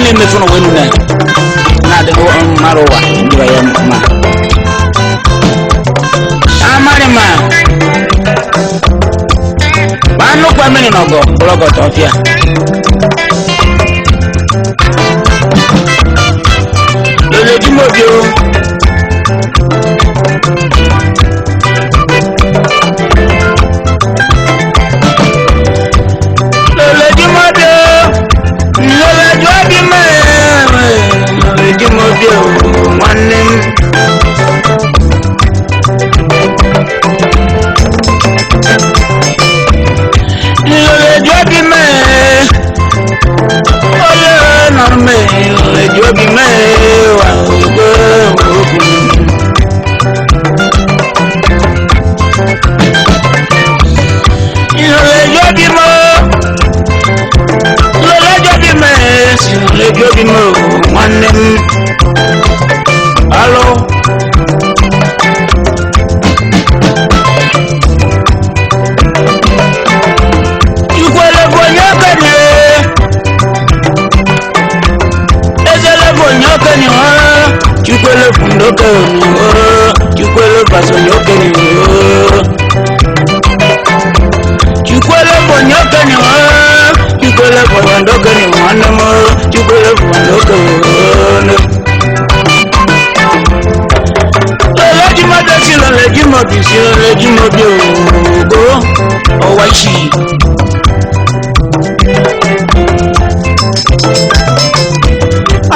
na-emefu n'ụwa enu na-adịghị mmadụ ụwa ndị ya mma amarị ma nnukwu mmiri n'ọgọ bụrọgọta ọfịa lele dimobi o lele dimobi o lele diobi mee lele dimobi o nwanne m lele diobi mee ole nọrọ mee lele diobi mee wa ogbe okwu lele diobi mo lele diobi mee si lele diobi mo nwanne m alụ ikwere bụ onye okenye ezele bụ onye okenye ha chukwele bụ ndị okenye ha chukwele bụ onye okenye ha chukwele bụ onye okenye ha chukwele bụ ndị okenye nwanne m chukwele bụ ndị okenye lele ji mmadụ si lele ji mmadụ si lele ji mmadụ ogo ọwa isi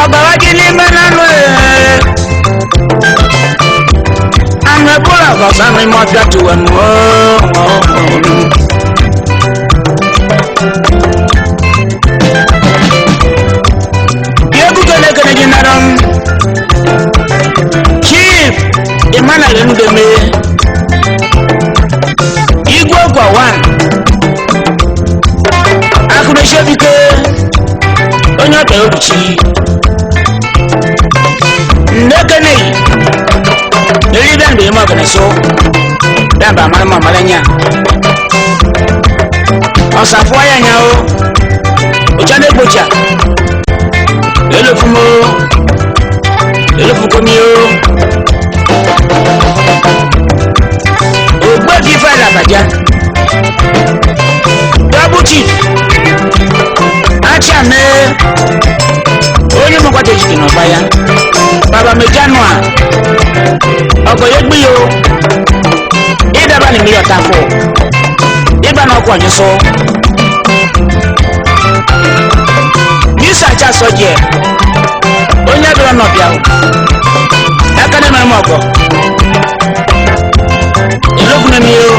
ọbara gị n'ime n'anụ ee anụ ebula ọbasa anụ ime ọfịa tụwa m egwu kene gị nara m Chief Emmanuel Ndeme Igwe gwa 1 Akụrụshebike onye ọbịa oruchi ndekene eri bịa ndụ ime ọgana so bịa mba amara ma amara nya ọsafụọ ya nya o ụcha na-egbocha elofumo elofukomi o ogbefi fada abaja double chief achame onye mọkwata ejide n'ọba ya baba mejanua ọgọ ya egbe yo ịdaba na mmiri ọtafọ ịba n'ọkụ ọnyụsọ n'isi acha sọjie onye bịara n'ọbịa aka na-emere m ọgọ elokwu na mmiri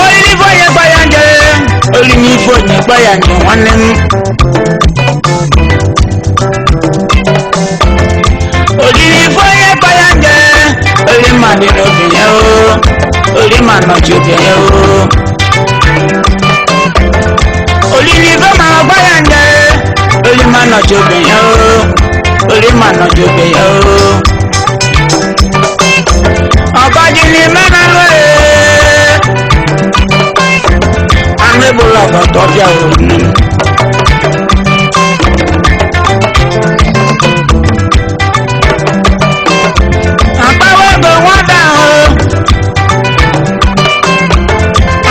olili ife onye gba ya nje olili ife onye gba ya nje nwanne m olili ife onye gba ya nje olima dị n'obi ya o olima nọchi obi ya o olili ife ma gba ya nje olima nọchi obi ya o olima nọchi obi ya o ọbaji ni mẹ́rin lóye anụ ebula ọgọdọ ọbịa ònù. Akpawago nwada o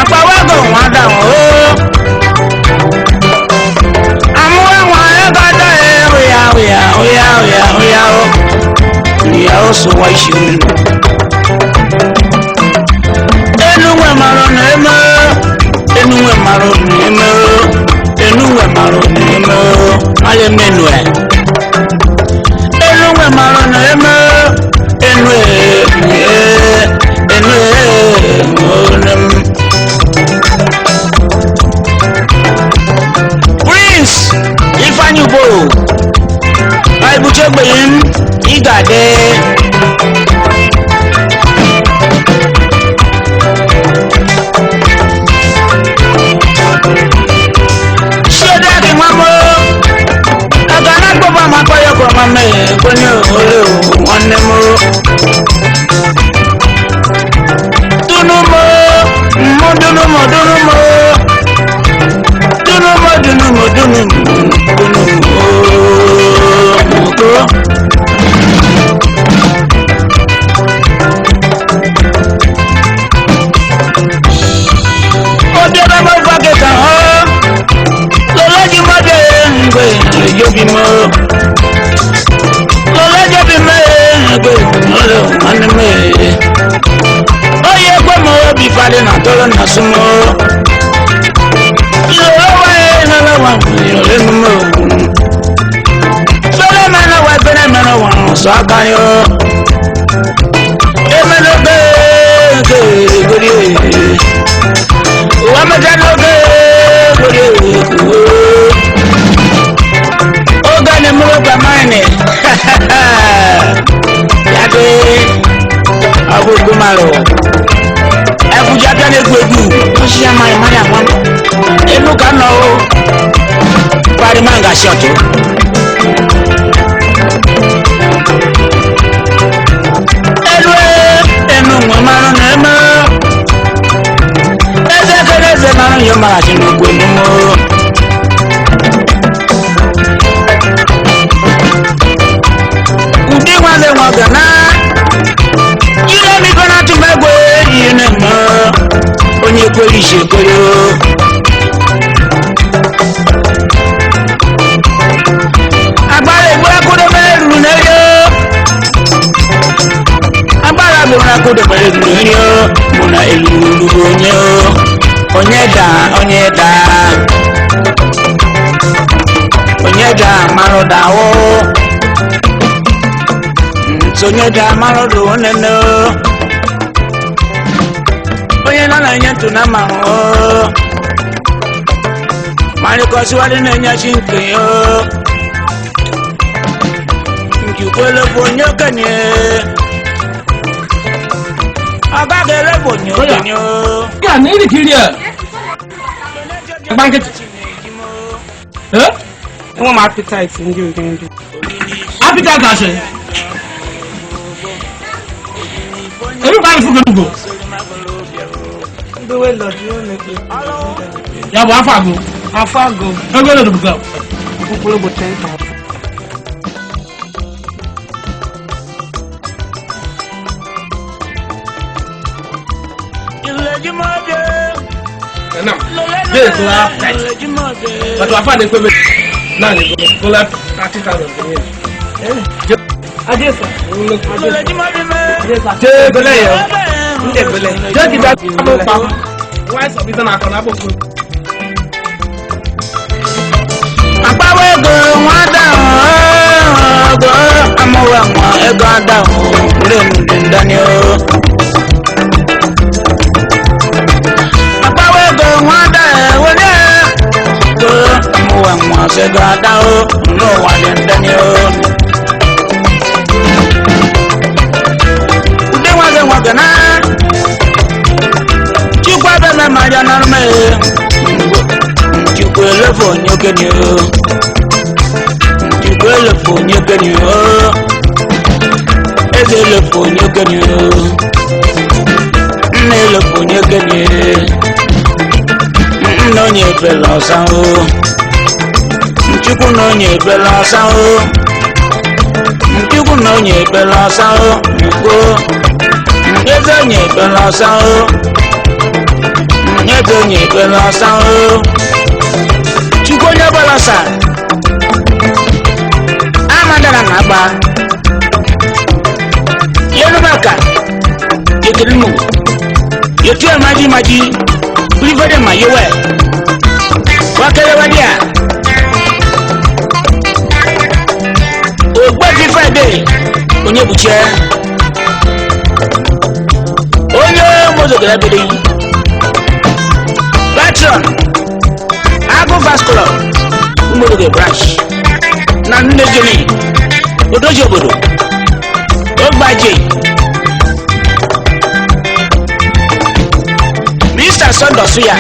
akpawago nwada o amụwa nwa ego ada e oya oya oya oya oya o ya o so wa isi unu. Enu nwe mara na eme enu nwe mara na eme enu nwe mara na eme ala emenu e enu nwe mara na eme enu e enu e enu m. Prince Ifeanyi Ugbo Aibuche ogbenye m ị ga-adị. Ṣé nwa m aga na gbọba ma kọ ya kọrọ ma mee kwenye ole nwanne m dunu m mụ dunu m dunu m dunu m Agolo na sumo. Yo wa na la wa yo le mo. Sole mana wa bere mana wa so akayo. E ma lo ke ke gori. Wa ma ja lo ke gori. Oga ne mo pa mine. Ya be agogo maro. Ẹkùnjẹ abíyá n'egwu egwu ọsì ama ìmọ̀lẹ̀ àwọn enu ka nọ o kwari manga ṣọtụ. Elu enu nwe mmanụ na-eme eze kere eze mmanụ yọ mara si n'ugwu enu mo. Ụdị nwanne nwa ga na ile mi fana tún bẹ gbé yìí ní mọ́ onye kwere isi ekwere o. Agbára ìgbóra kúndé mẹ́rin lórí o. Agbára ìgbóra kúndé mẹ́rin lórí o. Mụ na elu olugbo onye o. Onye da onye da. Onye da marụ da o. Onye da marụ da onene o. Onye nọ na-enye ntụ na mma o. Marịkọsịwadị na-enye chi nke ya o. Njikwa elefu onye okenye. Ọ gaghị elefu onye okenye o. Ya na iri kiri a. Agba nkịtị. Eh? Enwe m appetite ndị ori nri. Appetite asị. Elu ka anyị fụgo n'ugbo. Ndị welọdụ na-eme. Ya bụ afọ agụ. Afọ agụ. Ego ole dụbụga? Mkpụrụ bụ 10,000. Jee tụrụ appetite. But afọ na ekwebe naanị gụla 30,000. Adesa. Jee gole ya. Ndị ebele. Jee ka ịbịa abụ mkpa. Nwa ịsọ bido na akọ na abụ Akpawa ego nwa ada ego amụwa nwa ego ada ndị ndị ndani o. Akpawa ego nwa ada onye ego amụwa nwa ego ada o n'ụwa dị ndani o. Ndị nwa gị nwa gị na Chukwu abịa na Maria na arụme Chukwu elefu onye okenye o. Chukwu elefu onye okenye o. Eze elefu onye okenye o. Nna elefu onye okenye. Nna onye ebela ọsa o. Chukwu na onye ebela ọsa o. Chukwu na onye ebela ọsa o. Nkwo. Eze onye ebela ọsa o. Eze onye ebela ọsa o. Chukwu onye bọla ọsa amadara na agba yelumaka yekelimu yetu emaji maji kulifede ma yewe wakelewadia ogbe fifede onye buche onye mozogere biri patron Agụ Vascular Umoroge branch na Nnejeni Odoji obodo Ogbaje Mr. Sunday Suya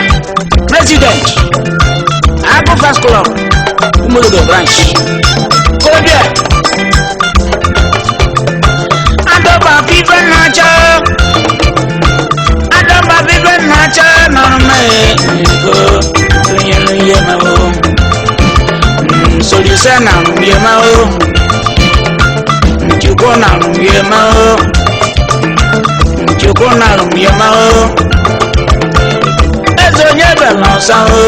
President Agụ Vascular Umoroge branch Kobia Adọba fife na-acha Adọba fife na-acha nọrọ m ego tụnyere ihe ma o Solise na ihe ma o Nchukwu na ihe ma o Nchukwu na ihe ma o Eze onye bela ọsa o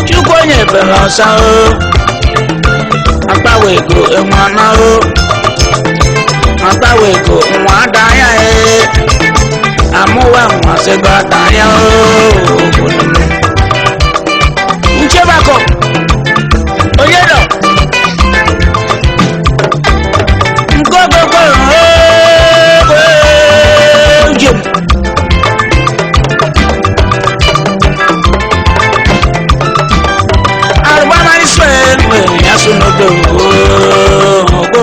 Chukwu onye bela ọsa o Akpawa ego enwe ana o Akpawa ego nwa ada ya e Amụwa nwasịgba ya ooo. Nchebakọ onye nọ nkọkọkọ njem arụgbamarisọ ya so n'oge ogo.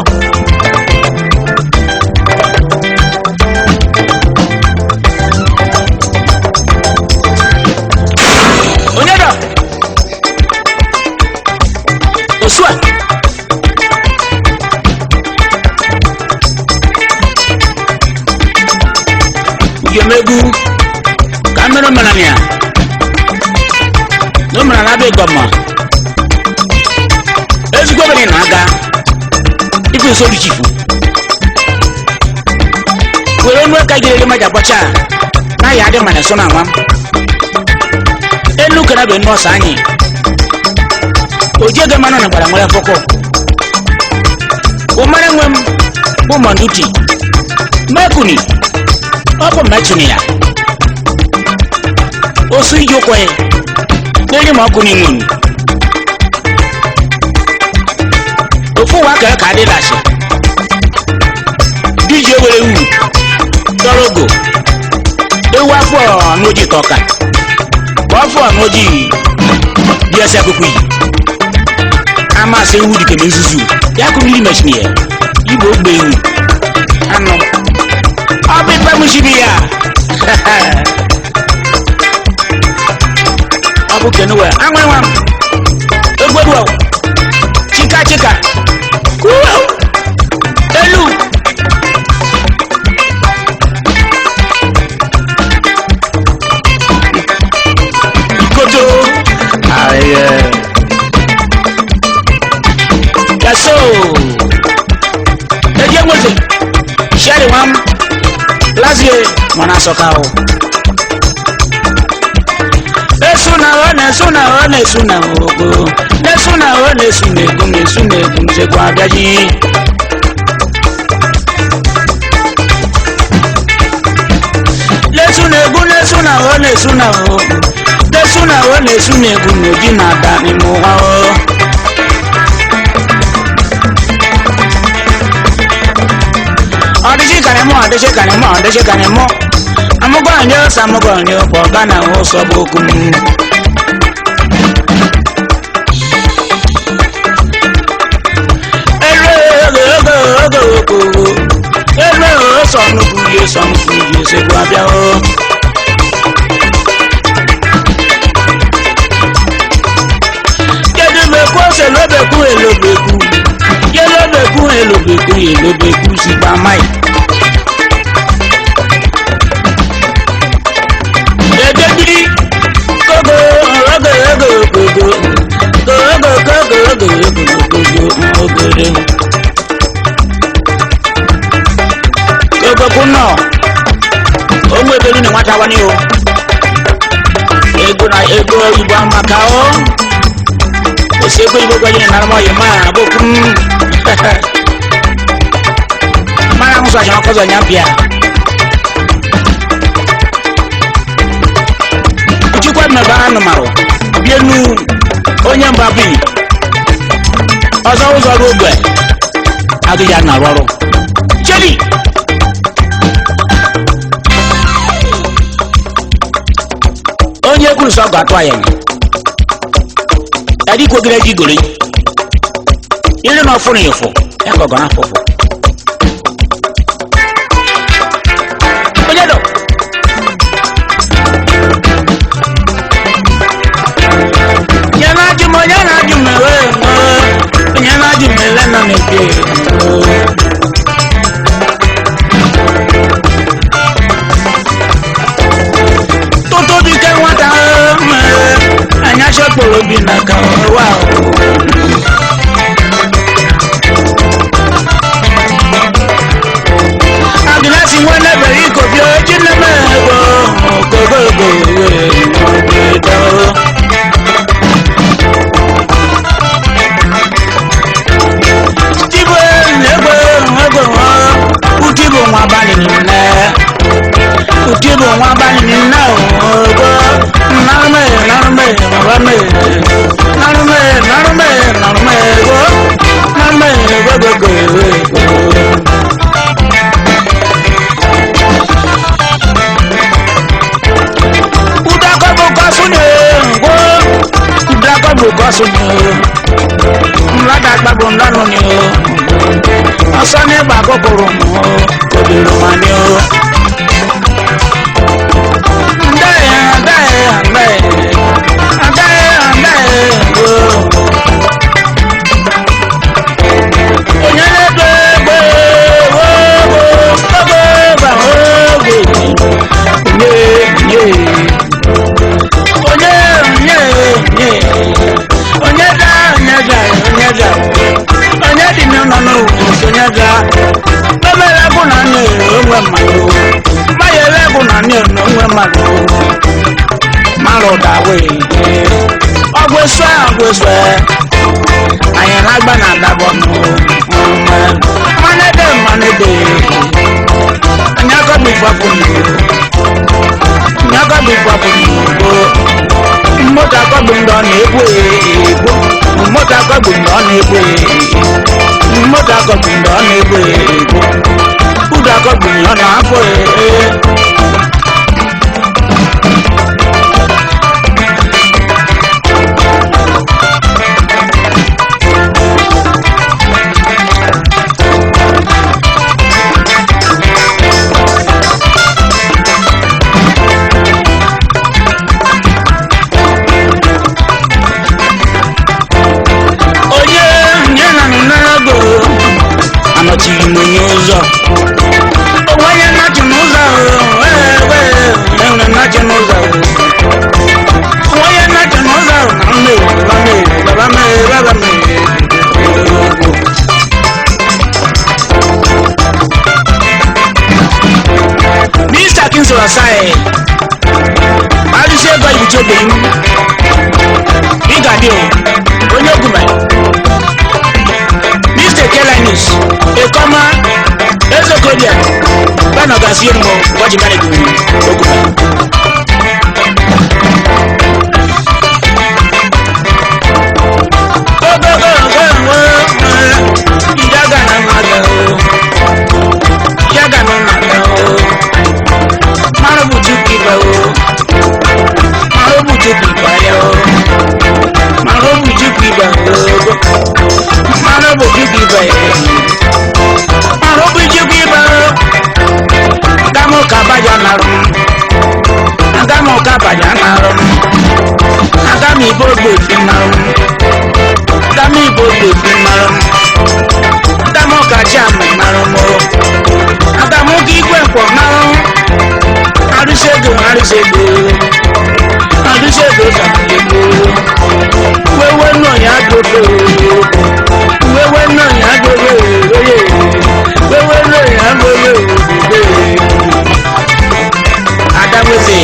Onye dọ osua njem egwu ka mmiri mara ya na o mara na-abịa ịgọma ezigbo obere na-aga ife nso chifu were onu aka gịrị maja gbacha na ya adị mana so na nwa elu kara bụ nọọsụ anyị ojiege mmanụ na gbara nwere fọkọ ụmara nwe m bụ monduti mekuni ọ bụ mechuni ya osu iji ụkwụ ya n'eri ma ọkụ n'ime unu ofu ụwa kere ka adị dashi diji ewere uru tọrọ ogo ewu afọ n'oji ka ọka ka ọfọ n'oji dị ese akwụkwọ iyi amasị ewu dike na nzuzu ya kụrụ iri mechini ya igbo ogbe ewu anụ ọ bụ ife mụchiri ya ọ bụ kenuwe anwụ nwa m egweruo chika chika kuo elu ikoto aye yaso eji enweze sheri nwa m lazie mana asọka o esu na o na-esu na o na-esu na ogo na-esu na o na-esu na egwu na-esu na egwu nzekwa abịaghị lesu na egwu na-esu na o na-esu na o lesu na o na-esu na egwu na oji na-ada n'ime ụwa o ọdịchị karị mụ ọdịchị karị mụ ọdịchị karị mụ amụgọ nye ọsọ amụgọ nye ọkpọ ọga na ụsọ bụ okwu m elu oge oge oge okwu elu ọsọ nnukwu ihe sọ nnukwu ihe sekwu abịa o kedu mgbe ose lobekwu elobekwu yelobekwu elobekwu yelobekwu sikwa mai edebiri kogo ogo ogo ogogo ogo kogo ogo ogo ogogo ogore kogo kunọ onwe ebelu na nwata wani o ego na ego igbo amaka o osi ego igbo gwaji na arụmọ yi maa abokun mara ahụ sọ achọ ọkọzọ nya bịa chukwu mmebe anụmanụ bienu onye mba bi ọzọ ụzọ ruo ogbe agịghị a na-arụ ọrụ cheli onye kwuru sọ ga-atụ anyị edi kwegere ji gori iri na ọfụrụ ya ụfụ ya ka ọ gọrọ afọ ụfụ onye dọ onye na-ajụ m onye na-ajụ m ewe onye na-ajụ m ele nọ na-ebi tụtụ dike nwata anya chọkpọrọ obi na ka ụwa Agnesi nwanne bere ikobi oji nne m ego ogogogo Tibu ego ego utibu nwa abalị nne utibu bụ kọsụ ni o nlada gbagbo nlanu ni o ọsọ n'ịgba kòkòrò mụ o kòbìrì ma ni o. Ndaye ndaye ndaye ndaye ndaye o. Onye na-ebe egbe wo wo ogbe gba ogbe nye nye onye nye nye onye da onye da onye da onye dị n'ụlọ n'ugwu onye da obere bụ na nne onwe mmadụ mayere bụ na nne onwe mmadụ mmadụ dawe ọgwụ esue ọgwụ esue anyị na-agba na adabọ mmanụ mmanụ anyị akọbi ifeafụ anyị akọbi ifeafụ mmoto akọbi ndị ọ na-egbu egbu mmoto akọbi ndị ọ na-egbu egbu mmoto akọbi ndị ọ na-egbu egbu udo akọbi ndị ọ na-afọ ee. Onye nye na n'ego anọchiri m onye ụzọ onwe onye nnachi n'ụzọ ee enwere nnachi n'ụzọ onwe onye nnachi n'ụzọ na nne baba mee baba mee baba mee. Mr. Kingsley Asai, alụsị ego ibuche oge m ị ga-adị o onye ogume Mr. Kelinus Ekoma Ezekodia bana gasi mbọ gwaji mane gumi ogume. Wewe nọ ya dobe wewe nọ ya dobe oye wewe nọ ya dobe oye. Adamwese.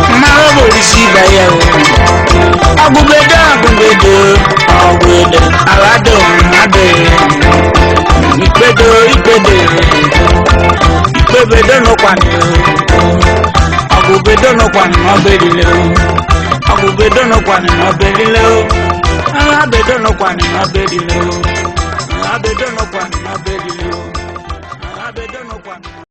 Mmanụ bụ isi ibe ya o. Ọgụgede ọgụgede ọgụgede alado mmadụ ikpedo ikpedo ikpebedo nọkwanụ ọgụgede nọkwanụ n'ọbelile o ọgụgede nọkwanụ n'ọbelile o abedo nọkwanụ n'ọbelile o abedo nọkwanụ n'ọbelile o abedo nọkwanụ.